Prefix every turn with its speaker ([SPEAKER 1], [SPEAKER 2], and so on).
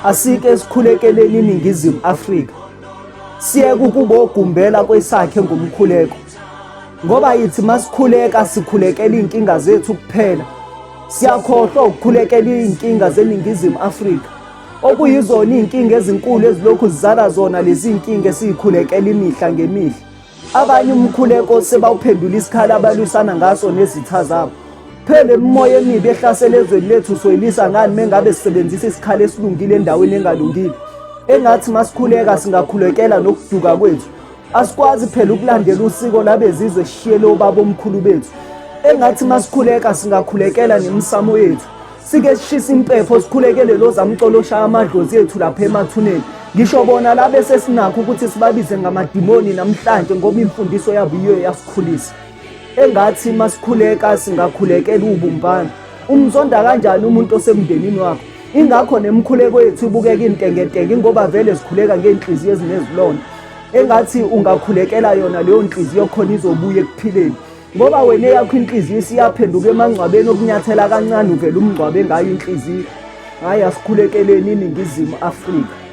[SPEAKER 1] Asike sikhulekeleni iNingizimu Afrika. Siyeke ukubogumbela kwesakhe ngomkhuleko. Ngoba yithi masikhuleka sikhulekela iy'nkinga zethu kuphela. Siyakhohlwa ukukhulekela iy'nkinga zeNingizimu Afrika. Okuyizona iy'nkinga ezinkulu ezilokhu zizala zona lezi nkinga esiyikhulekela imihla ngemihla. Abanye umkhuleko sebawuphendula isikhali abalwisana ngaso nezitha zabo. Phela imimoya emibi ehlasela ezweni lethu soyilisa ngani mengabe sisebenzisa isikhali esilungile endaweni engalungile. Engathi masikhuleka singakhulekela nokuduka kwethu. Asikwazi phela ukulandela usiko labezizwe sishiyele obaba omkhulu bethu. Engathi masikhuleka singakhulekela nemisamo yethu. Sike sishisa impepho sikhulekele lo zamcolo oshaya amadlozi ethu lapha emathuneni. Ngisho bona labe sesinakho ukuthi sibabize ngamadimoni namhlanje ngoba imfundiso yabo iyo yasikhulisa. Engathi masikhuleka singakhulekela ubumbano. Umzonda kanjani umuntu osemndenini wakho? Ingakho nemikhuleko yethu ibukeka intengentenge ngoba vele sikhuleka ngeenhliziyo ezinezilonda. Engathi ungakhulekela yona leyo nhliziyo khona izobuya ekuphileni. Ngoba wena eyakho inhliziyo isiyaphenduka emangcwabeni okunyathela kancane uvele umngcwabe ngayo inhliziyo. Hayi asikhulekeleni iNingizimu Afrika.